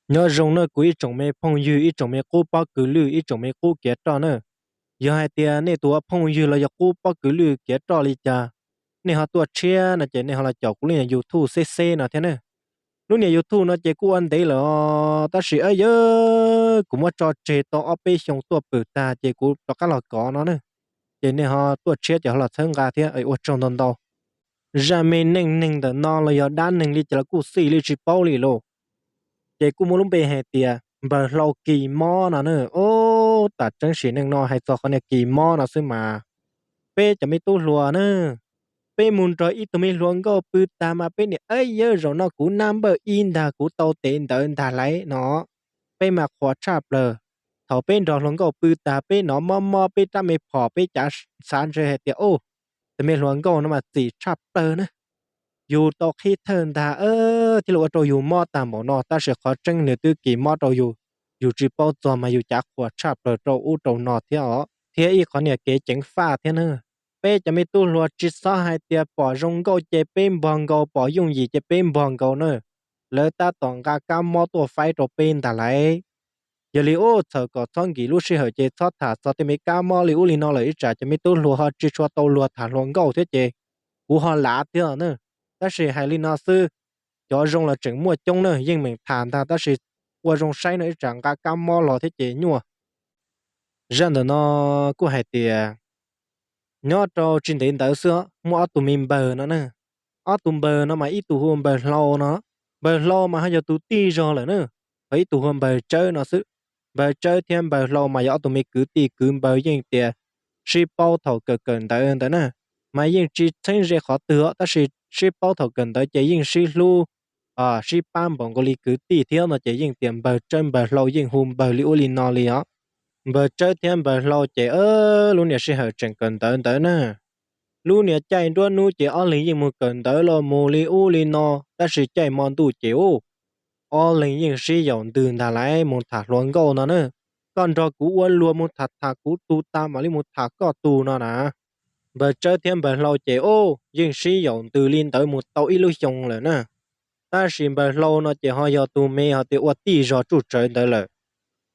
Nyob zoo na kuv ib tsoom me phooj ywg, ib tsoom me qub pob kws lwj, ib tsoom me qub kiav roj na. Yog hais tias nej tus ua phooj ywg los yog qub pob kws lwj kiav roj li cas, nej ho tuaj tshiab no ces nej ho los caum kuv lub niag YouTube xeb xeb no thiab na. Lub niag YouTube no ces kuj ua ntev lawm os, tab sis yawg, kuv muab tso tseg tau ob peb xyoo tuaj pwm tag ces kuv rov qab los kov no na. Ces nej ho tuaj tshiab ces ho los txhawb nqa thiab, ua tsaug ntau ntau. Zaj me neej neeg ntawm no los yog dab neeg li cas los kuj xij li tsis paub li lauj. Ces kuj muaj lub npe hais tias npawg hlau kis mob no na. Ub, tam tseeb sim neej no hais txog qhov niag kis mob no xwb mas, peb cov me tub hluas na, peb mus nrog ib tug me hluas nkauj pw tag mas peb niam, yawg, zaum no kuv nab npawj ib ntag, kuv tau tes ntawd ntag lauj no, peb mas qhuas tshaj plaws. Thaum peb nrog hluas nkauj pw tag peb hnov mob mob peb rab me phom peb cav xav ntshe hais tias, ub, tus me hluas nkauj no mas txim tshaj plaws na, yus tau qhib thawj ntag thiaj li ua rau yus mob tag npaum no, tab sis qhov tseeb nws twb kis mob rau yus, yus tsis paub txog mas yus cav qhuas tshaj plaws rau ub rau no thiab os. Thiab ib qhov niag kev ceev faj thiab na, peb cov me tub hluas tsis txhob hais tias pom zoo nkauj ces peb npog nkaus, pom yooj yim ces peb npog nkaus na, lawv tab tom nqa kab mob tuaj faib rau peb ntag lauj. Yog li ub, txhawm kom txhob nkim lub sij hawm ces txhob tham txog tej me kab mob li ub li no lawm, ib tsam cov me tub hluas ho tsis tshua tau luag tham hluas nkauj thiab ces kuv ho lav thiab na. Tab sis hais li no xwb, cov zoo los tseem muaj coob na, yeej meem tham ntag tab sis ua zoo saib no ib tsam nqa kab mob los thiab ces nyuaj. Zaj ntawm no kuj hais tias nyob rau tsis ntev ntawd xwb muaj ob tug me npawg no na. Ob tug npawg no mas ib tug hu ua npawg hlau no, npawg hlau mas ho yog tus tij zog lawm na, ho ib tug hu ua npawg tsawb no xwb. Npawg tsawb thiab npawg hlau mas yog ob tug me kwv tij kwv npawg yeej tias sib paub thaum kawm kawm ntawv ntawd na, mas yeej tsis txheeb ze qhov twg os, tab sis sib paub thaum kawm ntawv ces yeej sib hlub, sib pab npaum nkaus li kwv tij thiab no ces yeej tias npawg tsawb npawg hlau yeej hu npawg li ub li no li os. Npawg tsawb thiab npawg hlau ces lub niag sij hawm tseem kawm ntawv ntawd na, lub niag caij nruab hnub ces ob leeg yeej mus kawm ntawv los mus li ub li no, tab sis caij hmo ntuj ces ub, ob leeg yeej sib yaum ntws ntag lauj, mus tham hluas nkauj no na. Koj nrog kuv ua luag mus tham tham kuv tus tag mam li mus tham koj tus no na. Npawg tsawb thiab npawg hlau ces ub yeej sib yaum ntws li ntawd mus tau ib lub xyoo lawm na. Tab sis npawg hlau no ces ho yog tus me ho tias ua tij zog tsuj tsawv ntawd lawm,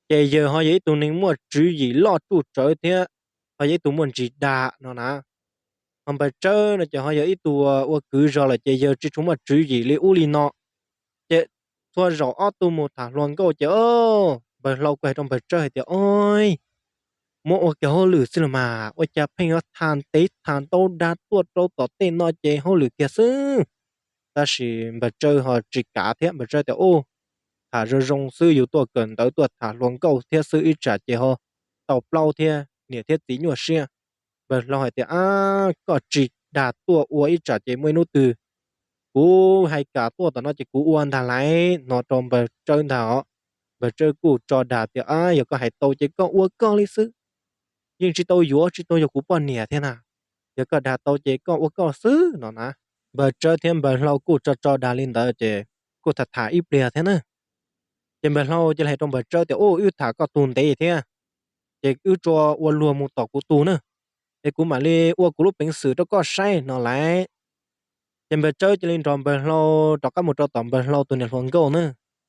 ces yawg ho yog ib tug neeg muaj tswv yim loj tsuj tsawv thiab ho yog ib tug muaj ntsis dag no na. Ho npawg tsawb no ces ho yog ib tug ua kwv zog lawm ces yawg tsis tshua muaj tswv yim li ub li no. Ces txhua zaum ob tug mus tham hluas nkauj ces npawg hlau kuj hais rau npawg tsawb hais tias, oj, muab ua kiag hauj lwm xwb los mas, ua cas pheej yuav tham ntev tham ntau dag tuaj rau tom tej no ces hauj lwm kiag xwb. Tab sis npawg tsawb ho tsis kav thiab, npawg tsawb tias, ub, tham zoo zoo xwb, yus tuaj kawm ntawv tuaj tham hluas nkauj thiab xwb, ib tsam ces ho tau plaub thiab niam thiab txiv nyuaj siab. Npawg hlau hais tias, ab, koj tsis dag tuaj ua, ib tsam ces muaj ib hnub twg kuv hais kam tuaj tom no ces kuv ua ntag lauj no rau npawg tsawb ntag os. Npawg tsawb kuj tso dag tias, ab, yog koj hais tau ces koj ua koj li xwb, yeej tsis tau yuav, tsis tau yog kuv poj niam thiab na. Yog koj dag tau ces koj ua koj xwb no na. Npawg tsawb thiab npawg hlau kuj tso tso dag li ntawd ces kuj tham tham ib pliag thiab na. Ces npawg hlau cia li hais rau npawg tsawb tias, ub, wb tham koj tus ntev thiab, ces wb tsuas ua luag mus tom kuv tus na, es kuv mam li ua kuv lub peev xwm rau koj saib no lauj. Ces npawg tsawb cia li nrog npawg hlau rov qab mus rau tom npawg hlau tus niam hluas nkauj na.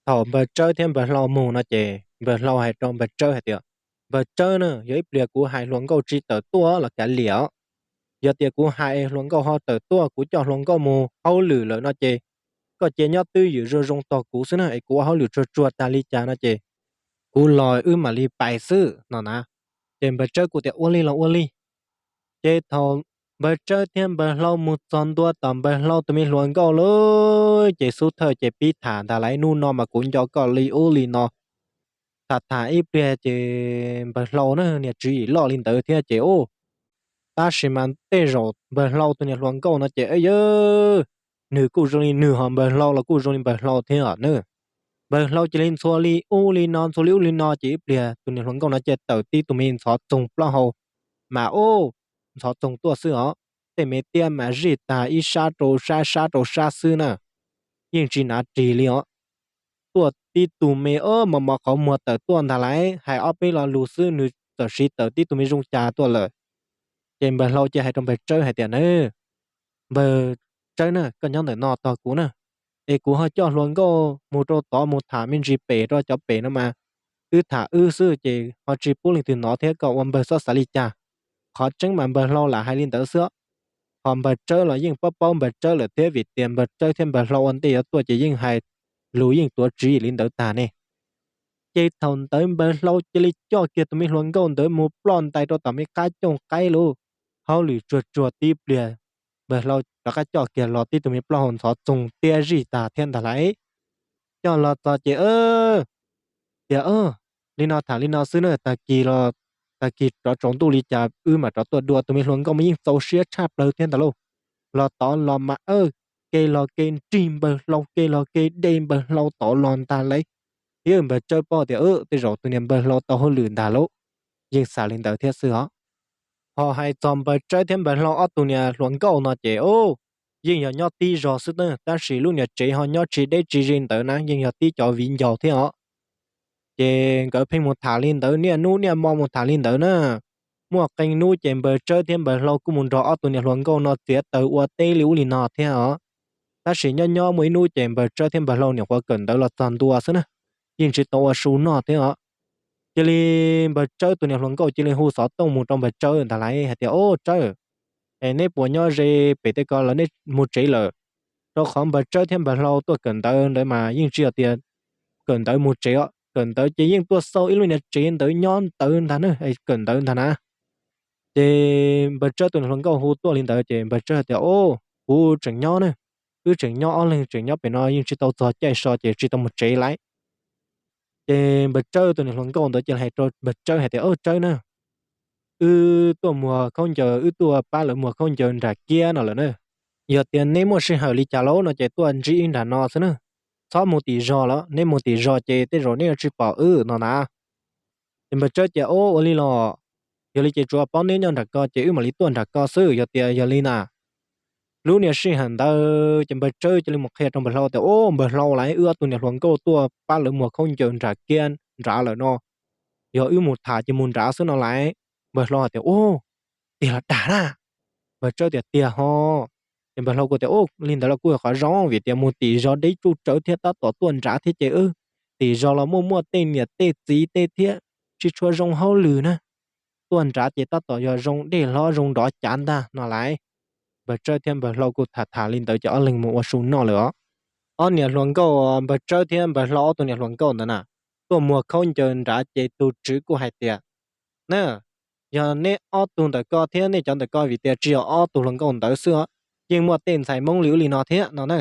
Thaum npawg tsawb thiab npawg hlau mus no ces npawg hlau hais rau npawg tsawb hais tias, npawg tsawb na, yog ib pliag kuv hais hluas nkauj tsis tawm tuaj los kav liam os. Yog tias kuv hais hluas nkauj ho tawm tuaj, kuv coj hluas nkauj mus hauj lwm lawm no ces koj cia nyob twj ywm zoo zoo tos kuv xwb na, es kuv ua hauj lwm tsuag tsuag tag li cas no ces kuv los wb mam li pais xwb no na. Ces npawg tsawb kuj tias, ua li los ua li. Ces thaum npawg tsawb thiab npawg hlau mus txog ntua tom npawg hlau tus me hluas nkauj lawm ces xub thawj ces pib tham ntag lauj, hnub no mas kuv nco koj li ub li no. Tham tham ib pliag ces npawg hlau na, niag tswv yim loj li ntawd thiab ces ub, tab sis mas tej zaum npawg hlau tus niam hluas nkauj no ces yawg, nws kuj zoo li nws ho npawg hlau los kuj zoo li npawg hlau thiab os na. Npawg hlau cia li ntxhua li ub li no, ntxhua li ub li no ces ib pliag tus niam hluas nkauj no cia tawm tib tug me ntxhov txoog plaub hau, mas ub, ntxhov txoog tuaj xwb os. Tej me tiab mas zij tag ib sab rau sab, sab rau sab xwb na, yeej tsis hnav ris li os. Tuaj tib tug me ob mos mos qhov muag tawm tuaj ntag lauj, hais ob peb lo lus xwb nws txawm siv tawm tib tug me zoo cas tuaj lawm. Ces npawg hlau cia hais rau npawg tsawb hais tias, na, npawg tsawb na, koj nyob ntawm no tos kuv na, es kuv ho coj hluas nkauj mus rau tod mus tham me ntsis pem rau cov pem no mas wb tham wb xwb ces ho tsis pub leej twg hnov thiab, koj ua npawg txhob xav li cas. Qhov tseeb mas npawg hlau lam hais li ntawd xwb. Ho npawg Tsawb los yeej paub paub npawg Tsawb lawm thiab, vim tias npawg Tsawb thiab npawg hlau ua ntej yuav tuaj ces yeej hais lus yeej tuav tswv yim li ntawd tag ne. Ces thaum ntawd npawg hlau cia li coj kiag tus me hluas nkauj ntawd mus ploj ntais rau tom me qab cooj qaib lub, hauj lwm tsuag tsuag tib pliag, npawg hlau rov qab coj kiag los tib tug me plaub hau ntxhov txoog tiab zij tag thiab ntag lauj. Coj los txog ces tias, Li no tham li no xwb na, tag kis los, tag kis rov tsaus ntuj li cas wb mam rov tuaj dua. Tus me hluas nkauj mas yeej txaus siab tshaj plaws thiab ntag lauj. Los tod los mas kev los kev nrig npawg hlau, kev los kev de npawg hlau tod los ntag lauj. Thiab npawg Tsawb paub tias tej zaum tus niag npawg hlau tau hauj lwm ntag lauj, yeej xav li ntawd thiab xwb os. Ho hais txog npawg Tsawb thiab npawg hlau ob tug niag hluas nkauj no ces yeej yog nyob tib zog xwb na, tab sis lub niag tsev ho nyob tsis deb tsis ze ntawd na, yeej yog tib cov viv ncaus thiab os. Ces nkawd pheej mus tham li ntawd, niaj hnub niaj hmo mus tham li ntawd na. Muaj qee hnub ces npawg Tsawb thiab npawg hlau kuj mus nrog ob tug niag hluas nkauj no txiav taws ua teb li ub li no thiab os. Tab sis nyob nyob muaj ib hnub ces npawg Tsawb thiab npawg hlau nyuam qhuav kawm ntawv los txog ntua xwb na, yeej tsis tau ua su noj thiab os. Cia li npawg Tsawb tus niag hluas nkauj cia li hu xov tooj mus rau npawg Tsawb ntag lauj hais tias, Au Tsawb, es neb puas nyob ze pem tej ko los neb mus tsev lawm? Rau qhov npawg Tsawb thiab npawg hlau tuaj kawm ntawv ntawd mas yeej tsis yog tias kawm ntawv mus tsev os, kawm ntawv ces yeej tuaj xauj ib lub niag tsev ntawd nyob ntawd ntag na, kawm ntawv ntag na. Ces npawg Tsawb tus niag hluas nkauj hu tuaj li ntawd ces npawg Tsawb hais tias, Au, kuv tseem nyob na, wb tseem nyob ob leeg tseem nyob pem no yeej tsis tau txog caij so ces tsis tau mus tsev lauj. Ces npawg Tsawb tus niag hluas nkauj ntawd cia li hais rau npawg Tsawb hais tias, Au Tsawb na, wb tuaj muag khaub ncaws, wb tuaj pab lawv muag khaub ncaws nram kiab no lawm na. Yog tias neb muaj sij hawm li cas lauj no ces tuaj ntsib wb nram no xwb na, txhob mus tim zos lawm, neb mus tim zos ces tej zaum neb yuav tsis pom wb no na. Ces npawg Tsawb tias, Au, ua li los, yog li ces tsuav paub neb nyob nram ko ces wb mam li tuaj nram ko xwb, yog tias yog li na. Lub niag sij hawm ntawd ces npawg Tsawb cia li mus qhia rau npawg hlau tias, Au, npawg hlau lauj, wb ob tug niag hluas nkauj tuaj pab lawv muag khaub ncaws nram kiab nrad lawm no, yog wb mus tham ces mus nrad xwb no lauj. Npawg hlau hais tias, Au, tiag los dag na? Npawg Tsawb tias, Tiag ho. Ces npawg hlau kuj tias, Au, li ntawd los kuj yog qhov zoo, vim tias mus tim zos deb tsuj tsawv thiab tab tom tuaj nrad thiab ces wb tim zos los muaj muaj tej niam tej txiv tej thiab, tsis tshua zoo hauj lwm na. Tuaj nrad ces tab tom yog zoo dej hlob zoo nrov cav ntag no lauj. Npawg Tsawb thiab npawg hlau kuj tham tham li ntawd ces ob leeg mus ua su noj lawm os. Ob niag hluas nkauj, npawg Tsawb thiab npawg hlau ob tug niag hluas nkauj ntawd na, tuaj muag khaub ncaws nrad ces tus tswv kuj hais tias, Na, yog neb ob tug ntawm ko thiab nej cov ntawm ko, vim tias tsis yog ob tug hluas nkauj ntawd xwb os, yeej muaj tej ntxhais Hmoob li ub li no thiab no na.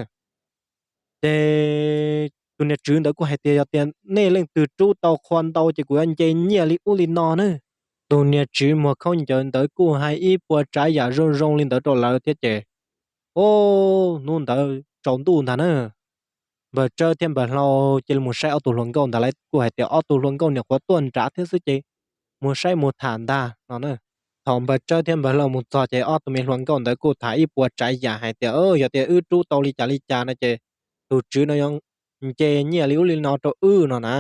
Ces tus niag tswv ntawd kuj hais tias, Yog tias nej leej twg rub tau qhua ntau ces kuv yuav nce nyiaj li ub li no na. Tus niag tswv muag khaub ncaws ntawd kuj hais ib puas tsav yam zoo zoo li ntawd rau lawv thiab ces, o, hnub ntawd tsaus ntuj ntag na, npawg Tsawb thiab npawg Hlau cia li mus saib ob tug hluas nkauj ntawd. Lawv kuj hais tias ob tug hluas nkauj nyuam qhuav tuaj nrad thiab xwb ces mus saib mus tham ntag no na. Thaum npawg Tsawb thiab npawg Hlau mus txog ces ob tug me hluas nkauj ntawd kuj tham ib puas tsav yam hais tias, Yog tias wb rub tau li cas li cas no ces tus tswv no yuav nce nyiaj li ub li no rau wb no na.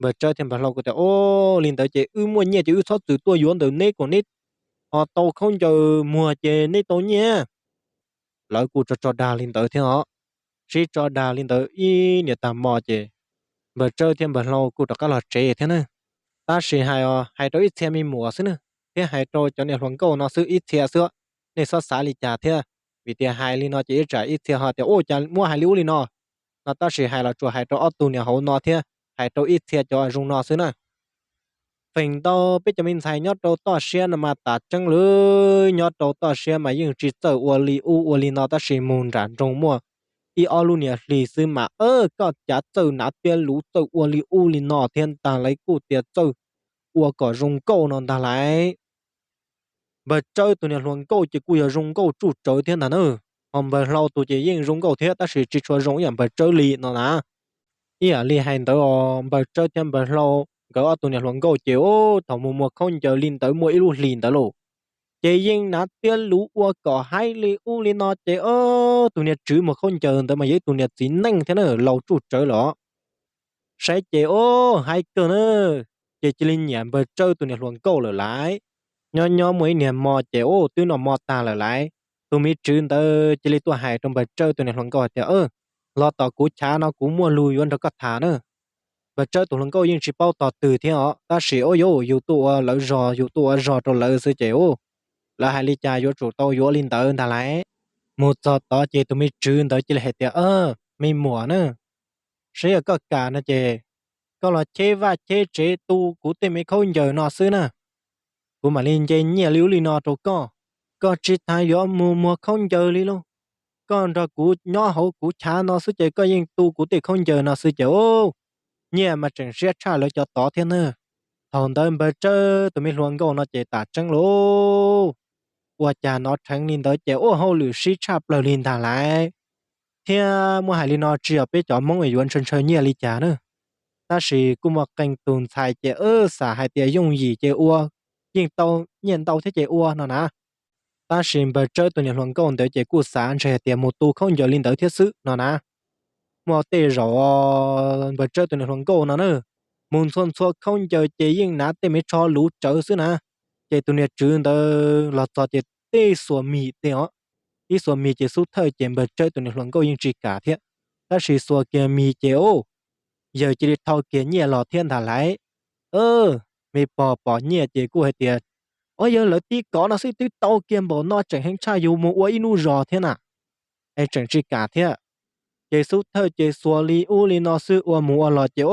Npawg Tsawb thiab npawg Hlau kuj tias, O, li ntawd ces wb muaj nyiaj ces wb txhob txwm tuaj yuav ntawm neb, kom neb ho tau khaub ncaws muag ces neb tau nyiaj. Lawv kuj tso tso dag li ntawd thiab os. Sib tso dag li ntawd ib niam tag hmo ces npawg Tsawb thiab npawg Hlau kuj rov qab los tsev thiab na. Tab sis hais, hais rau ib txhia me muam xwb na, thiab hais rau cov niag hluas nkauj no xwb ib txhia xwb, nej txhob xav li cas thiab. Vim tias hais li no ces ib tsam ib txhia ho tias, Ua cas muab hais li ub li no? No tab sis hais los tsuas hais rau ob tug niag hauv no thiab hais rau ib txhia cov zoo no xwb na. Feem ntau peb cov me ntxhais nyob rau toj siab no mas tas tseeb lawm, nyob rau toj siab mas yeej tsis txawj ua li ub ua li no, tab sis mus nram nroog muaj ib ob lub niag hlis xwb mas koj cav txawj hnav tiab luv txawj ua li ub li no thiab ntag, lawv kuj tias txawj ua kom zoo nkauj no ntag lauj. Npawg Tsawb tus niag hluas nkauj ces kuj yog zoo nkauj tsuj tsawv thiab ntag na. Ho npawg Hlau tus ces yeej zoo nkauj thiab tab sis tsis tshua zoo ib yam npawg Tsawb li no na. Ib yam li hais ntawd os, npawg Tsawb thiab npawg Hlau nkawd ob tug niag hluas nkauj ces, o, thaum mus muag khaub ncaws li ntawd muaj ib lub hlis ntawd lauj, ces yeej hnav tiab luv ua kom haib li ub li no ces, o, tus niag tswv muag khaub ncaws ntawd mas yog ib tug niag txiv neej thiab na, laus tsuj tsawv lawm. Saib ces, o, haib kawg na, ces cia li nyiam npawg Tsawb tus niag hluas nkauj lawm lauj. Nyob nyob muaj ib niag hmo ces, o, twb noj hmo tag lawm lauj, tus me tswv ntawd cia li tuaj hais rau npawg Tsawb tus niag hluas nkauj hais tias, los tom kuv chav no kuv muaj lus yuav nrog koj tham na. Npawg Tsawb tus hluas nkauj yeej tsis paub tos twg thiab os, tab sis ua yuav yus tuaj ua lawv zog, yus tuaj ua zog rau lawv xwb ces ua, lawv hais li cas yuav tsum tau yuav li ntawd ntag lauj. Mus txog tod ces tus me tswv ntawd cia li hais tias, Me muam na, saib yog koj kam no ces koj los cheb vaj cheb tsev tu kuv tej me khaub ncaws no xwb na. Kuv mam li nce nyiaj li ub li no rau koj. Koj tsis tas yuav mus muag khaub ncaws li lauj. Koj nrog kuv nyob hauv kuv chav no xwb ces koj yeej tu kuv tej khaub ncaws no xwb ces, nyiaj mas tseem siab tshaj lawv cov tod thiab na. Thaum ntawd Npawg Tsawb tus me hluas nkauj no ces tas tseeb lauj, ua cas hnov dheev li ntawd ces ua hauj lwm sib tshaj plaws li ntag lauj. Thiab muab hais li no tsis yog peb cov Hmoob es yuav ntshaw ntshaw nyiaj li cas na. Tab sis kuj muaj qee tus ntxhais ces xav hais tias yooj yim ces ua, yeej tau nyiaj ntau thiab ces ua no na. Tab sis Npawg Tsawb tus niam hluas nkauj ntawd ces kuj xav ntshe hais tias mus tu khaub ncaws li ntawd thiab xwb no na. Muaj tej zaum Npawg Tsawb tus niam hluas nkauj no na, mus ntxhua ntxhua khaub ncaws ces yeej hnav tej me tsho luv tsawv xwb na. Ces tus niam tswv ntawd los txog ces tej xuas mis tej os. Ib xuas mis ces xub thawj ces Npawg Tsawb tus niam hluas nkauj yeej tsis kam thiab. Tab sis xuas kiag mis ces yawg cia li thau kiag nyiaj los thiab ntag lauj. Me pog pom nyiaj ces kuj hais tias, Ob, yog lawv tib kov no xwb twb tau kiag npaum no tseem heev tshaj yus mus ua ib hnub zog thiab na. Es tseem tsis kam thiab. Ces xub thawj ces xuas li ub li no xwb ua mus ua los ces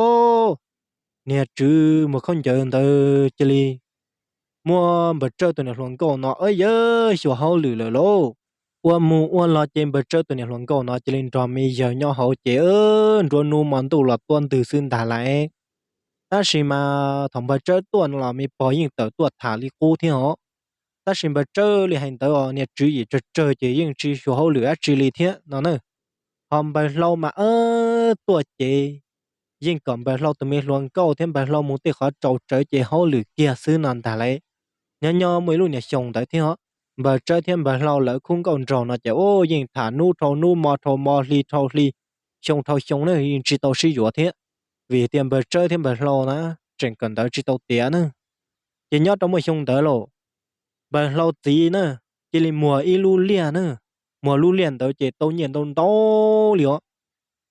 niag tswv muag khaub ncaws ntawd cia li muab Npawg Tsawb tus niam hluas nkauj no, yawg, xyuas hauj lwm lawm lauj. Ua mus ua los ces Npawg Tsawb tus niam hluas nkauj no cia li nrog me yawg nyob hauv ces nruab hnub hmo ntuj los tuab ntwg xwb ntag lauj. Tab sis mas thaum Npawg Tsawb tuaj no los me pog yeej tawm tuaj tham li qub thiab os. Tab sis Npawg Tsawb li hais ntawd os, niag tswv yim tsawg tsawg ces yeej tsis xyuas hauj lwm dab tsi li thiab no na. Ho Npawg Hlau mas tuaj ces yeej kom Npawg Hlau tus me hluas nkauj thiab Npawg Hlau mus tej qhov tsaus tsawv ces hauj lwm kiag xwb no ntag lauj. Nyob nyob muaj ib lub niag xyoo ntawd thiab os, Npawg Tsawb thiab Npawg Hlau lawv khub nkauj nraug no ces yeej tham hnub dhau hnub, hmo dhau hmo, hli dhau hli, xyoo dhau xyoo na yeej tsis tau sib yuav thiab. Vim tias Npawg Tsawb thiab Npawg Hlau na tseem kawm ntawv tsis tau tiav na. Ces nyob rau muaj xyoo ntawd lauj, Npawg Hlau txiv na cia li muag ib lub liaj na, muag lub liaj ntawd ces tau nyiaj ntau ntau li os.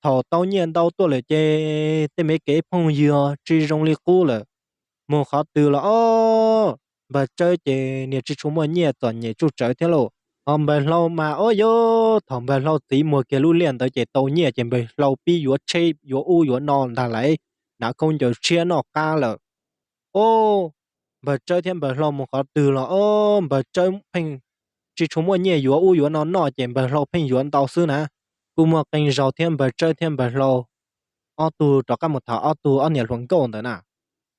Thaum tau nyiaj ntau tuaj lawm ces tej me kev phooj ywg tsis zoo li qub lawm. Mus qhov twg los ob, Npawg Tsawb ces niag tsis tshua muaj nyiaj txom nyem tsuj tsawv thiab lauj. Ho Npawg Hlau mas ob, yog thaum Npawg Hlau txiv muag kiag lub liaj ntawd ces tau nyiaj ces Npawg Hlau pib yuav tsheb yuav ub yuav no ntag lauj, hnav khaub ncaws tshiab noj qab lawm. Ob, Npawg Tsawb thiab Npawg Hlau mus qhov twg los ob, Npawg Tsawb pheej tsis tshua muaj nyiaj yuav ub yuav no noj ces Npawg Hlau pheej yuav ntau xwb na. Kuj muaj qee zaus thiab Npawg Tsawb thiab Npawg Hlau ob tug rov qab mus tham ob tug ob niam hluas nkauj ntawd na.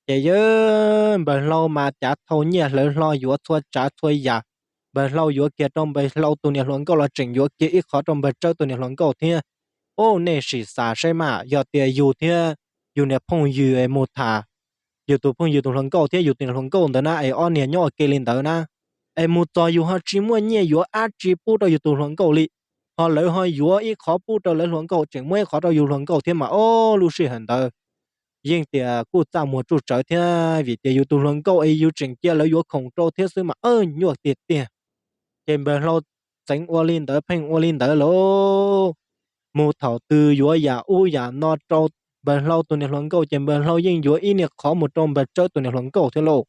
Ces yog Npawg Hlau mas cav thau nyiaj hlawv hlo yuav txhua tsav txhua yam. Npawg Hlau yuav kiag rau Npawg Hlau tus niam hluas nkauj los tseem yuav kiag ib qhov rau Npawg Tsawb tus niam hluas nkauj thiab. Ob, nej sim xav saib mas yog tias yus thiab yus niag phooj ywg mus tham, yus tus phooj ywg tus hluas nkauj thiab yus tus niam hluas nkauj ntawd na es ob niag nyob ua ke li ntawd na, es mus txog yus ho tsis muaj nyiaj yuav dab tsi pub rau yus tus hluas nkauj li, ho lawv ho yuav ib qhov pub rau lawv hluas nkauj tseem muab ib qhov rau yus hluas nkauj thiab mas ob, lub sij hawm ntawd yeej tias kuj txaj muag tsuj tsawv thiab vim tias yus tus hluas nkauj es yus tseem cia lawv yuav khoom rau thiab xwb mas nyuaj tiag tiag. Ces Npawg Hlau txeev ua li ntawd pheej ua li ntawd lauj. Mus thaum twg yuav yam ub yam no rau Npawg Hlau tus niam hluas nkauj ces Npawg Hlau yeej yuav ib niag qhov mus rau Npawg Tsawb tus niam hluas nkauj thiab lauj.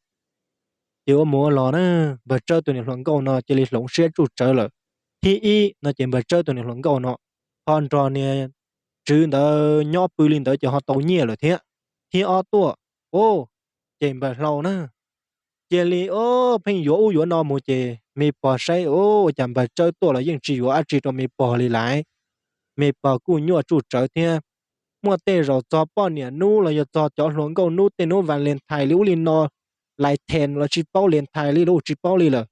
Ces ua mus ua los na, Npawg Tsawb tus niam hluas nkauj no cia li hloov siab tsuj tsawv lawm. Thib ib no ces Npawg Tsawb tus niam hluas nkauj no ho nrog niag tswv ntawd nyob pw li ntawd ces ho tau nyiaj lawm thiab. Thib ob tuaj, o, ces Npawg Hlau na cia li pheej yuav ub yuav no mus ces me pog saib ua cas Npawg Tsawb tuaj los yeej tsis yuav dab tsi rau me pog li lauj. Me pog kuj nyuaj tsuj tsawv thiab. Muaj tej zaum txog poj niam hnub los yog txog cov hluas nkauj hnub, tej hnub Valentine li ub li no, Valentine los tsis paub, Valentine li los tsis paub li lawm.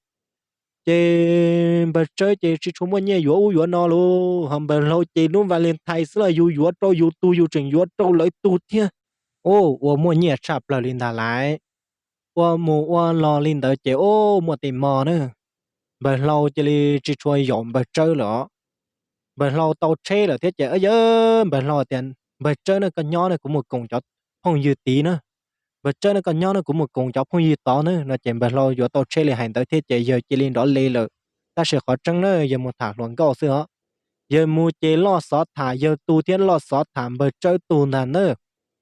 Ces Npawg Tsawb ces tsis tshua muaj nyiaj yuav ub yuav no lauj, ho Npawg Hlau ces hnub Valentine xwb los yus yuav rau yus tug yus tseem yuav rau lawv tug thiab. O, ua muaj nyiaj tshaj plaws li ntag lauj. Ua mus ua los li ntawd ces o, muaj tej hmo na, Npawg Hlau cia li tsis tshua yaum Npawg Tsawb lawm os. Npawg Hlau tau tsheb lawm thiab ces yog Npawg Hlau tias, Npawg Tsawb na, koj nyob na, kuv mus koom cov phooj ywg tid na. Npawg Tsawb na, koj nyob na, kuv mus koom cov phooj ywg tod na no ces Npawg Hlau yuav tau tsheb li hais ntawd thiab ces yawg cia li nrov le lawm. Tab sis qhov tseeb na yawg mus tham hluas nkauj xwb os. Yawg mus ces loj xov tham yawg tug thiab loj xov tham npawg Tsawb tug ntag na.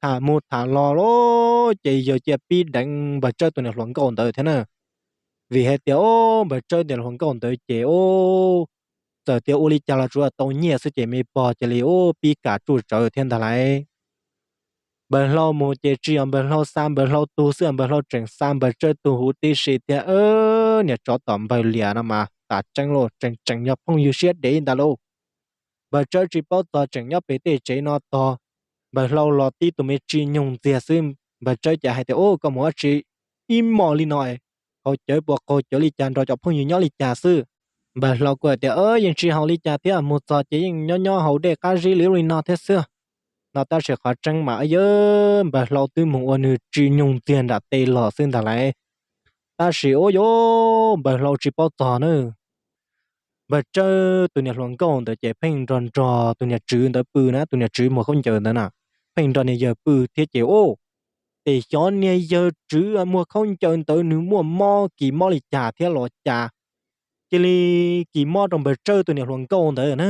Tham mus tham los lawm ces yawg cia pib deev npawg Tsawb tus niam hluas nkauj ntawd thiab na. Vim hais tias o, npawg Tsawb niam hluas nkauj ntawd ces o, txawm tias ua li cas los tsuav tau nyiaj xwb ces me pog cia li o pib kam tsuj tsawv thiab ntag lauj. Npawg Hlau mus ces tsis yog npawg Hlau xa npawg Hlau tug xwb, npawg Hlau tseem xa npawg Tsawb tug huv tib si thiab. Niag tsov tom npawg Lias no mas tas tseeb lauj, tseem tseem yog phooj ywg siab dev ntag lauj. Npawg Tsawb tsis paub txog tseem nyob pem tej tsev no tog. Npawg Hlau los tib tus me tsis nyoog ntxiag xwb, npawg Tsawb cas hais tias o, koj mus dab tsi ib hmos li no, haus cawv puas qaug cawv li cas nrog cov phooj ywg nyob li cas xwb. Npawg Hlau kuj hais tias o, yeej tsis haus li cas thiab, mus txog ces yeej nyob nyob haus dej qab zib li ub li no thiab xwb no. Tab sis qhov tseeb mas yawg npawg Hlau twb mus ua nws tsis nyoog ntxiag nram tej los xwb ntag lauj. Tab sis o, yawg npawg Hlau tsis paub txog na. Npawg Tsawb tus niam hluas nkauj ntawd ces pheej nrog nrog tus niam tswv ntawd pw na, tus niam tswv muag khaub ncaws ntawd na, pheej nrog niag yawg pw thiab ces o, ces xyov niag yawg tswv muag khaub ncaws ntawd nws muaj mob kis mob li cas thiab los cas, cia li kis mob rau npawg Tsawb tus niam hluas nkauj ntawd na.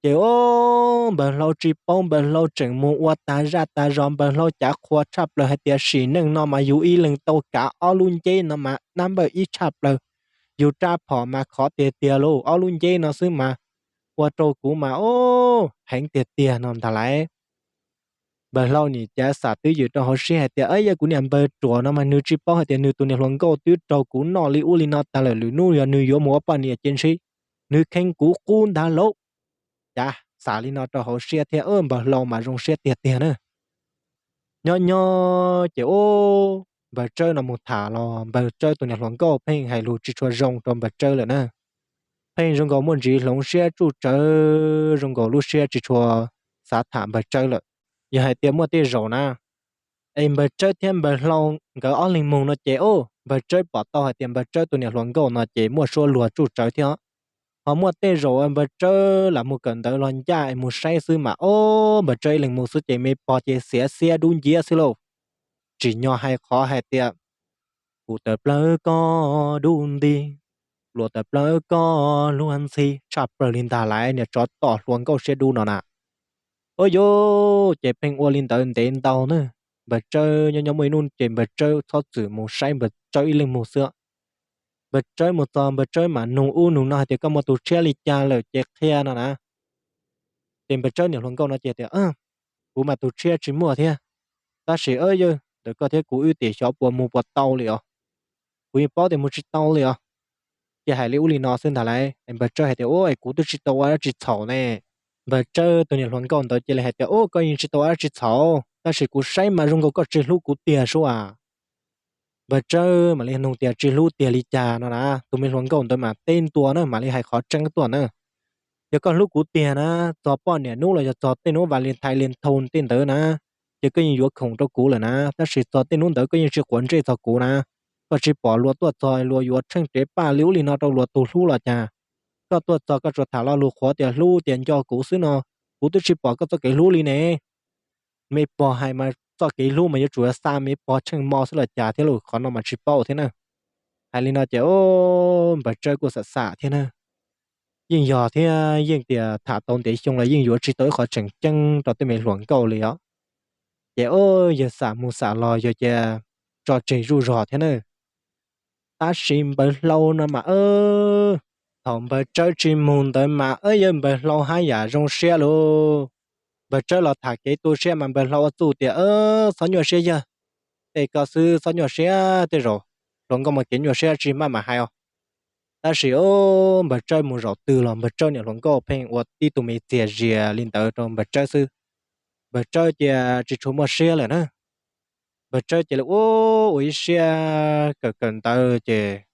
Ces o, npawg Hlau tsis paub, npawg Hlau tseem mus ua tas zaj tas zog, npawg Hlau cav qhua tshaj plaws hais tias sim neej no mas yus ib leeg tau kav ob lub nceb no mas nab npawj ib tshaj plaws, yus rab phom mas khov tiag tiag lauj, ob lub nceb no xwb mas ua rau kuv mas o, heev tiag tiag no ntag lauj. Npawg Hlau nim cav xam twj ywm rau hauv siab hais tias yog kuv niam npawg ruam no mas nws tsis paub hais tias nws tus niam hluas nkauj twb raug kuv noj li ub li no tag lawm, lwm hnub yog nws yuav mus ua poj niam ces ntshe nws kheev kuv qub ntag lauj. Cav xam li no rau hauv siab thiab, npawg Hlau mas zoo siab tiag tiag na. Nyob nyob ces o, npawg Tsawb no mus tham los npawg Tsawb tus niam hluas nkauj pheej hais lus tsis tshua zoo rau npawg Tsawb lawm na. Pheej zoo nkaus muaj ntsis hloov siab tsuj tsawv, zoo nkaus lub siab tsis tshua xav tham npawg Tsawb lawm. Yog hais tias muaj tej zaum na, es npawg Tsawb thiab npawg Hlau nkawd ob leeg mus no ces o, npawg Tsawb pom tau hais tias npawg Tsawb tus niam hluas nkauj no ces muaj suab luag tsuj tsawv thiab. Ho muaj tej zaum npawg Tsawb lam mus kawm ntawv los ncaj es mus saib xwb mas o, npawg Tsawb ib leeg mus xwb ces me pog ces xiav xiab dub nciab xwb lauj. Tsim nyog hais qhov hais tias kuv tawm plaws koj dub nti, luag tawm plaws koj luag ntxhi tshaj plaws li ntag lauj, niag tsov tom hluas nkauj siab dub no na. Ua yus ces pheej ua li ntawd ntev ntau na. Npawg Tsawb nyob nyob muaj ib hnub ces npawg Tsawb txhob txwm mus saib, npawg Tsawb ib leeg mus xwb. Npawg Tsawb mus txog npawg Tsawb mam nug ub nug no hais tias koj muaj tus tshiab li cas lawm ces qhia no na. Ces npawg Tsawb niam hluas nkauj no ces tias kuv mas tus tshiab tsis muaj thiab, tab sis yawg ntawm koj thiab kuv wb tim xyov puas mus puas tau li os. Kuv yeej paub tias mus tsis tau li os. Ces hais li ub li no xwb ntag lauj. Npawg Tsawb hais tias ua es kuv twb tsis tau ua dab tsi txhaum ne. Npawg Tsawb tus niam hluas nkauj ntawd cia li hais tias o, koj yeej tsis tau ua dab tsi txhaum tab sis kuv saib mas zoo nkaus koj tsis hlub kuv tiag sub as. Npawg Tsawb mam li nug tias tsis hlub tiag li cas no na, tus me hluas nkauj ntawd mas teb ntua na mam li hais qhov tseeb tuaj na. Yog koj hlub kuv tiag na, txog poj niam hnub los yog txog tej hnub Valentine Valentine tej ntawd na, ces koj yeej yuav khoom rau kuv lawm na, tab sis txog tej hnub ntawd koj yeej tsis quav ntsej txog kuv na. Koj tsis pom luag tuaj txog luag yuav tsheej rev paj li ub li no rau luag tus hlub los cas. Koj tuaj txog koj tsuas tham lo lus qhuav tias hlub tias nco kuv xwb no, kuv twb tsis pom koj txoj kev hlub li ne. Me pog hais mas txoj kev hlub mas yuav tsum xa me pog tsheej mo xwb los cas thiab lauj, qhov no mas tsis paub thiab na. Hais li no ces npawg Tsawb kuj xam xam thiab na. Yeej yog thiab, yeej tias tham tau ntev xyoo los yeej yuav tsis tau ib qhov tseem ceeb rau tej me hluas nkauj li os. Ces yawg xam mus xam los yawg cia tso tseg zuj zog thiab na. Tab sis npawg Hlau no mas, thaum npawg Tsawb tsis mus ntawd mas yawg npawg Hlau haj yam zoo siab lauj. Npawg Tsawb los tham kev tu siab mas npawg Hlau ua txuj tias, Txhob nyuaj siab yawg, tej ko xwb txhob nyuaj siab, tej zaum hluas nkauj mas kev nyuaj siab tsis maj mam hais os. Tab sis npawg Tsawb mus zaum twg los npawg Tsawb niam hluas nkauj pheej ua tib tug me txias zias li ntawd rau npawg Tsawb xwb. Npawg Tsawb cia tsis tshua muaj siab lawm na. Npawg Tsawb cia li ua ib siab kawm kawm ntawv ces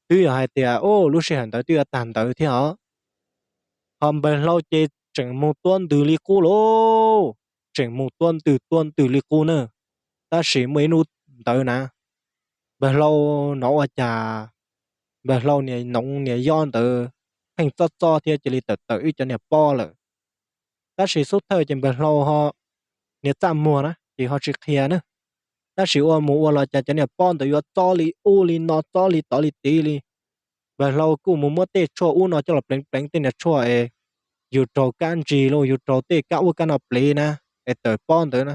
twb yog hais tias lub sij hawm ntawd twb yuav tag ntawd thiab os. Ho npawg Hlau ces tseem mus tuab ntws li qub lauj, tseem mus tuab ntws tuab ntws li qub na. Tab sis muaj ib hnub ntawd na, npawg Hlau hnov ua cas npawg Hlau niag noov niag yob ntawd pheej txob txob thiab cia li tawm tawm wb cov niag pob lawm. Tab sis xub thawj ces npawg Hlau ho niag txaj muag na ces ho tsis qhia na. Tab sis ua mus ua los cas cov niag pob ntawd yuav txob li ub li no, txob li tod li tid li. Npawg Hlau kuj mus muab tej tshuaj ub no coj los pleev pleev tej niag tshuaj es yug raug kab ntsig los yug raug tej kab ub kab no plev na, es tawm pob ntawd na,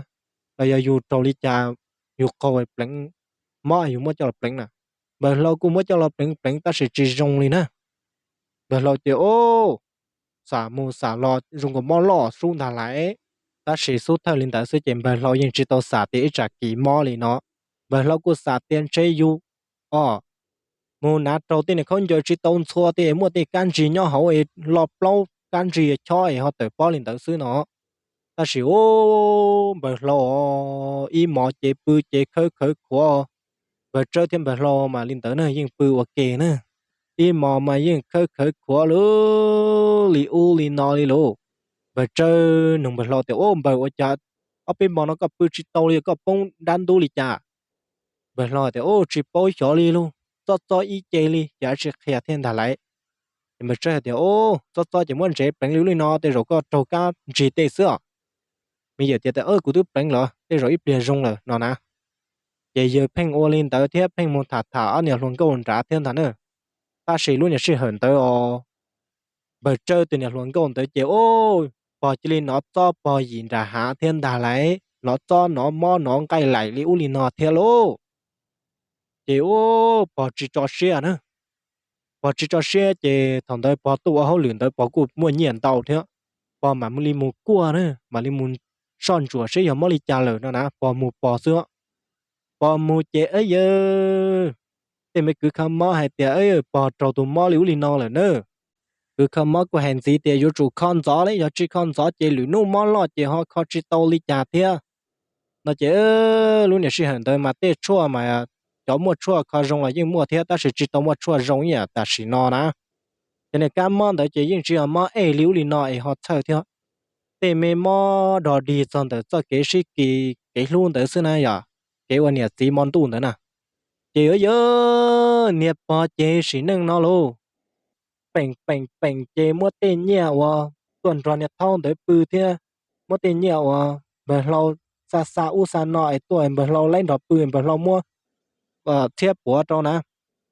los yog yug raug li cas, yug qaug pleev, mob yug muab coj los pleev na. Npawg Hlau kuj muab coj los pleev pleev tab sis tsis zoo li na. Npawg Hlau tias, Ub, xam mus xam los zoo nkaus mob loj xub ntag lauj. Tab sis xub thawj li ntawd xwb ces Npawg Hlau yeej tsis tau xam tias ib tsam kis mob li no. Npawg Hlau kuj xam tias ntshe yug, o, mus hnav raug tej niag khaub ncaws tsis tau ntxhua tej muaj tej kab ntsig nyob hauv es lo plaub kab ntsig chob es ho tawm pob li ntawd xwb no. Tab sis, ub, Npawg Hlau ib hmos ces pw ces khawb khawv khuav. Npawg Tsawb thiab Npawg Hlau mas li ntawd na yeej pw ua ke na, ib hmos mas yeej khawb khawv khuav li ub li no li lauj. Npawg Tsawb nug Npawg Hlau tias, Ub, Npawg, ua cas ob peb hmos no koj pw tsis tau li, koj poob dab ntub li cas? Npawg Hlau tias, Ub, tsis paub xyov li lauj, txob txob ib ce li, cas tsis qhia thiab ntag lauj. Ces Npawg Tsawb hais tias, Ub, txob txob ces muab ntsev pleev li ub li no, tej zaum koj raug kab ntsig tej xwb os. Me yawm tias, Kuv twb pleev lawm, tej zaum ib pliag zoo lawm no na. Ces yawg pheej ua li ntawd thiab pheej mus tham tham ob niag hluas nkauj nrad thiab ntag na. Tab sis lub niag sij hawm ntawd os, Npawg Tsawb tus niag hluas nkauj ntawd ces, ub, pog cia li hnov txob pog yim nram hav thiab ntag lauj, hnov txob hnov mob hnov nqaij laim li ub li no thiab lauj. Ces, ub, pog tsis tso siab na. Pog tsis tso siab ces thaum ntawd pog tuaj ua hauj lwm ntawd pog kuj muaj nyiaj ntau thiab. Pog mam li mus kuaj na, mam li mus soj ntsuam seb yog mob li cas lawm no na, pog mus pog xwb. Pog mus ces, yawg, tej me kwv kho mob hais tias, Pog raug tus mob li ub li no lawm na. Kwv kho mob kuj hais ntxiv tias, Yuav tsum kho ntxov li, yog tsis kho ntxov ces lwm hnub mob loj ces ho kho tsis tau li cas thiab no. Ces lub niag sij hawm ntawd mas tej tshuaj mas cov muaj tshuaj kho zoo los yeej muaj thiab, tab sis tsis tau muaj tshuaj zoo ib yam tam sim no na. Ces niag kab mob ntawd ces yeej tsis yog mob ej li ub li no es ho txhawj thiab. Tej me mob dog dig txog ntawm txoj kev sib kis kev hlub ntawd xwb na, yog kev ua niam txiv mo ntuj ntawd na. Ces, yawg, niag pog ces sim neej no lauj, peem peem peem ces muab tej nyiaj uas tuaj nrog niag thaub ntawd pw thiab muab tej nyiaj uas Npawg Hlau xa xa ub xa no es tuaj Npawg Hlau laib nrog pw, Npawg Hlau muab txhiab puav rau na.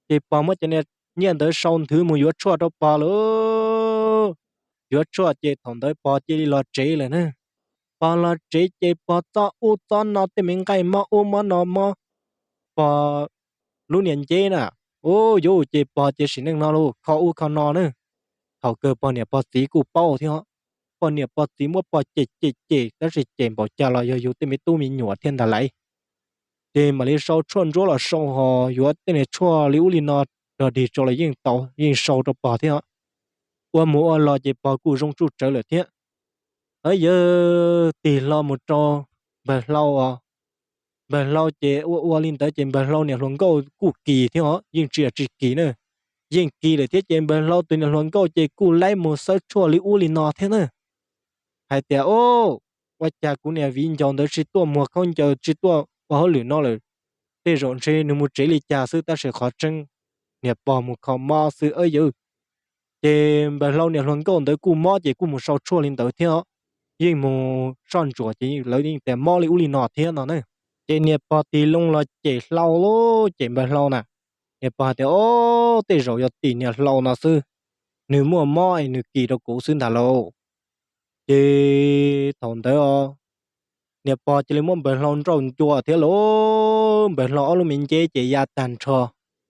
Ces pog muab cov niag nyiaj ntawd sau nthwv mus yuav tshuaj rau pog lauj. Yuav tshuaj ces thaum ntawd pog cia li los tsev lawm na. Pog los tsev ces pog txob ub txob no tej me nqaij mob ub mob no mob pog lub niag nceb na. Ub, yuav ces pog ces sim neej no lauj, kho ub kho no na. Thaum kawg pog niam pog txiv kuj paub thiab. Pog niam pog txiv muab pog cem cem cem tab sis cem npaum cas los yog yus tej me tub me nyuam thiab ntag lauj. Ces mam li sau tshuaj ntsuab los sau ho yuav tej niag tshuaj li ub li no dog dig rau los yeej tau, yeej sau rau pog thiab. Ua mus ua los ces pog kuj zoo tsuj tsawv lawm thiab. Yawg, tig hlo mus rau Npawg Hlau os. Npawg Hlau ces ua ua li ntawd ces Npawg Hlau niag hluas nkauj kuj kis thiab os, yeej tsis yog tsis kis na. Yeej kis lawm thiab ces Npawg Hlau tus niag hluas nkauj ces kuj laib mus xawb tshuaj li ub li no thiab na. Hais tias, Ub, ua cas kuv niag viv ncaus ntawd tsis tuaj muag khaub ncaws tsis tuaj ua hauj lwm no lawm? Tej zaum ntshe nws mus tsev li cas xwb tab sis qhov tseeb niag pog mus kho mob xwb yawg. Ces Npawg Hlau niag hluas nkauj ntawd kuj mob ces kuj mus sau tshuaj li ntawd thiab os. Yeej mus soj ntsuam ces lawv yeej tias mob li ub li no thiab no na. Ces niag pog tig loo los cem Hlau lauj, cem Npawg Hlau na. Niag pog hais tias, Ob, tej zaum yog tim niag Hlau no xwb, nws muaj mob es nws kis rau kuv xwb ntag lauj. Ces thaum ntawd os, niag pog cia li muab Npawg Hlau nrauj ncua thiab lauj. Npawg Hlau ob lub me nceb ces ya tag nrho,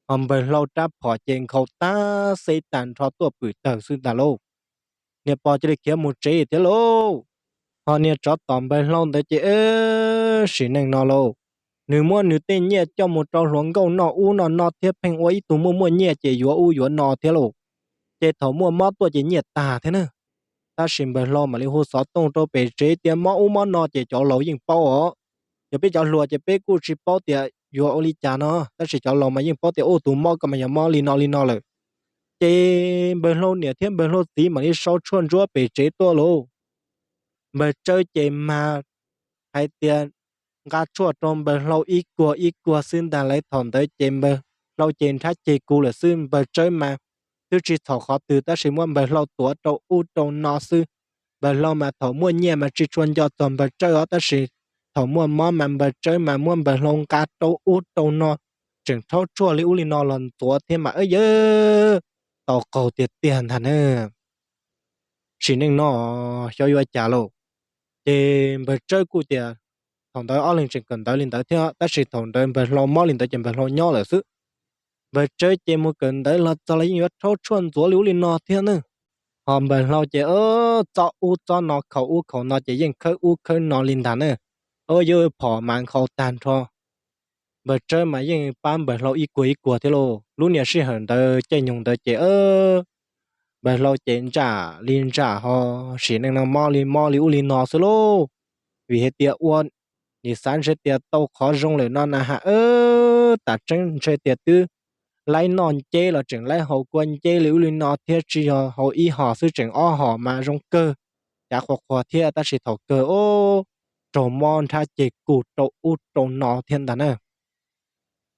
ho Npawg Hlau rab phom ces nkhaus tag xeb tag nrho tuaj pwm tawg xwb ntag lauj. Niag pog cia li khiav mus tsev thiab lauj. Ho niag tsov tom Npawg Hlau ntawd ces sim neej no lauj, nws muab nws tej nyiaj coj mus rau hluas nkauj noj ub noj no thiab pheej ua ib tug muaj muaj nyiaj ces yuav ub yuav no thiab lauj. Ces thaum muaj mob tuaj ces nyiaj tag thiab na. Tab sis Npawg Hlau mam li hu xov tooj rau pem tsev tias mob ub mob no ces cov laus yeej paub os. Yog peb cov hluas ces peb kuj tsis paub tias yuav ua li cas no, tab sis cov laus mas yeej paub tias ub tus mob ko mas yog mob li no li no lawm. Ces Npawg Hlau niam thiab Npawg Hlau txiv mam li sau tshuaj ntsuab pem tsev tuaj lauj. Npawg Tsawb ces mag hais tias nqa tshuaj rau Npawg Hlau ib kuag ib kuag xwb ntag lauj. Thaum ntawd ces Npawg Hlau ces nrhab ceg kuv lawm xwb, Npawg Tsawb mas twb tsis txhaum qhov twg tab sis muab Npawg Hlau tuav rau ub rau no xwb. Npawg Hlau mas thaum muaj nyiaj mas tsis tshua nco txog Npawg Tsawb os, tab sis thaum muaj mob mas Npawg Tsawb mas muab Npawg Hlau nqa rau ub rau no, tseem rhaub tshuaj li ub li no los ntxuav thiab mas yawg, tau qaug tiag tiag ntag na. Sim neej no xyov yuav cas lauj. Ces npawg Tsawb kuj tias, thaum ntawd ob leeg tseem kawm ntawv li ntawd thiab, tab sis thaum ntawd npawg Hlau mob li ntawd ces npawg Hlau nyob lawm xwb. Npawg Tsawb ces mus kawm ntawv los txog los yeej yuav rhaub tshuaj ntxuav li ub li no thiab na. Ho npawg Hlau ces txob ub txob no khaum ub khaum no ces yeej khawb ub khawb no li ntag na. Ua yuav phom mas nkhaus tag nrho. Npawg Tsawb mas yeej pab npawg Hlau ib kuag ib kuag thiab lauj. Lub niag sij hawm ntawd caij nyoog ntawd ces npawg Hlau ces ntsam li ntsam ho sim neej no mob li mob li ub li no xwb lauj. Vim hais tias ua nim xav ntshe tias tau qhov zoo lawm no na ha, tam tseeb ntshe tias twb laib noj nceb los tseem laib haus kua nceb li ub li no thiab, tsis yog haus ib hom xwb tseem ob hom mas zoo kawg. Cav qhuas qhuas thiab tab sis thaum kawg o, raug mob nrhab ceg kug rau ub rau no thiab ntag na.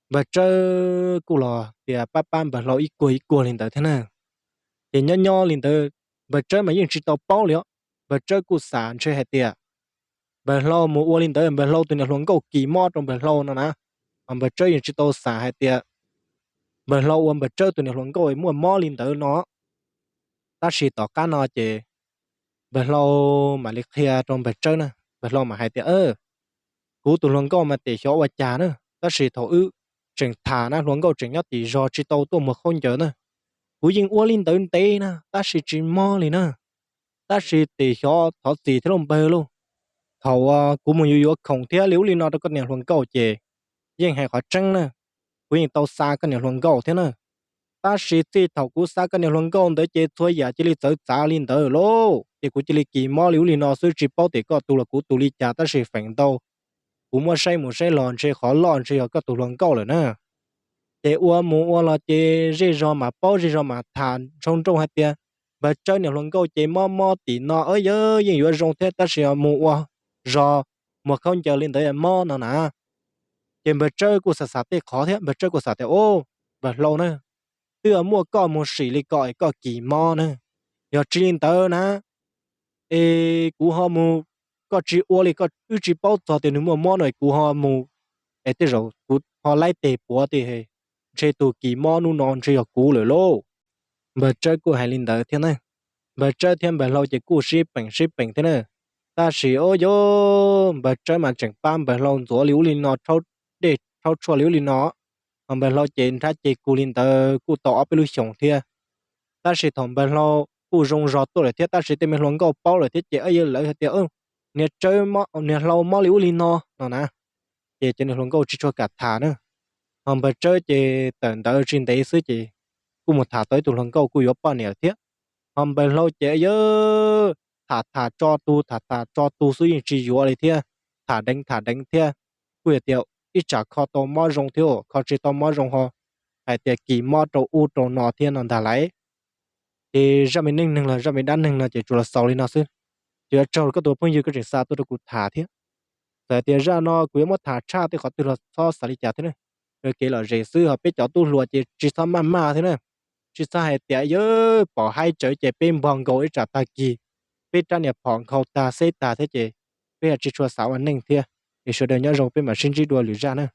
Npawg Tsawb kuj los tias pab pab npawg Hlau ib kuag ib kuag li ntawd thiab na. Ces nyob nyob li ntawd npawg Tsawb mas yeej tsis tau paub li os. Npawg Tsawb kuj xav ntshe hais tias npawg Hlau mus ua li ntawd npawg Hlau tus niam hluas nkauj kis mob rau npawg Hlau no na. Mas npawg Tsawb yeej tsis tau xav hais tias npawg Hlau ua npawg Tsawb tus niam hluas nkauj muaj mob li ntawd no. Tab sis tom qab no ces npawg Hlau mam li qhia rau npawg Tsawb na, npawg Hlau mam hais tias, kuv tus hluas nkauj mas tim xyov ua cas na, tab sis thaum wb tseem tham na hluas nkauj tseem nyob tim zos tsis tau tuaj muag khaub ncaws na. Kuv yeej ua li ntawd ntev na tab sis tsis mob li na. Tab sis tim xyov thov txim thiab lauj npawg lauj, thaum kuv mus yuav yuav khoom thiab li ub li no rau koj niam hluas nkauj ces yeej hais qhov tseeb na, kuv yeej tau xa koj niam hluas nkauj thiab na. Tab sis txij thaum kuv xa koj niam hluas nkauj ntawd ces txhua yam cia li txawv txav li ntawd lauj, ces kuv cia li kis mob li ub li no xwb, tsis paub tias koj tus los kuv tus li cas, tab sis feem ntau kuv muab saib mus saib los ntshe qhov loj ntshe yog koj tus hluas nkauj lawm na. Ces ua mus ua los ces zej zog mas paub zej zog mas tham ntsoo nrooj hais tias npawg Tsawb niam hluas nkauj ces mob mob tim no, yawg yeej yuav zoo thiab tab sis mus ua zog muag khaub ncaws li ntawd mob no na. Ces npawg Tsawb kuj xav xav tej qhov thiab npawg Tsawb kuj xav tias, npawg Hlau na, twb muaj koj mus sim li ko es koj kis mob na, yog tsis li ntawd na es kuv ho mus, koj tsis ua li, wb tsis paub txog tias nws muaj mob no es kuv ho mus es tej zaum kuv ho laib tes puav tias ntshe tus kis mob hnub no ntshe yog kuv lawm lauj. Npawg Tsawb kuj hais li ntawd thiab na. Npawg Tsawb thiab npawg Hlau ces kuj sib peem sib peem thiab na. Tab sis o yog npawg Tsawb mas tseem pab npawg Hlau ntxuav li ub li no, rhaub dej rhaub tshuaj li ub li no, ho npawg Hlau ces nrhab ceg kug li ntawd kuj tau ob peb lub xyoos thiab. Tab sis thaum npawg Hlau kuj zoo zog tuaj lawm thiab tab sis tej me hluas nkauj paub lawm thiab ces yawg lawv hais tias niag Tsawb, niag Hlau mob li ub li no no na, ces cov niag hluas nkauj tsis tshua kam tham na. Ho npawg Tsawb ces tawm ntawd tsis ntev xwb ces kuj mus tham tau ib tug hluas nkauj kuj yuav poj niam lawm thiab. Ho npawg Hlau ces yawg tham tham tso tu tham tham tso tu xwb yeej tsis yuav li thiab, tham deev tham deev thiab. Kuj yog tias ib tsam kho tau mob zoo thiab kho tsis tau mob zoo ho hais tias kis mob rau ub rau no thiab no ntag lauj. Ces zaj me neej neeg los zaj me dab neeg no ces tsuas los xaus li no xwb. Ces yuav tsaug koj tus phooj ywg koj tseem xa tuaj rau kuv tham thiab. Txawm tias zaj no kuv yuav muab tham tshaj tej qhov twg los txhob xav li cas thiab na. Kev lom zem xwb ho peb cov tub hluas ces tsis txhob maj maj thiab na. Tsis txhob hais tias yawg pom haib tsawv ces peb npog nkaus ib tsam tag kis, peb rab niag phom nkhaus tag xeb tag thiab ces peb tsis tshua xav ua neej thiab. Es sawv daws nyob zoo, peb mam sib ntsib dua lwm zaj na.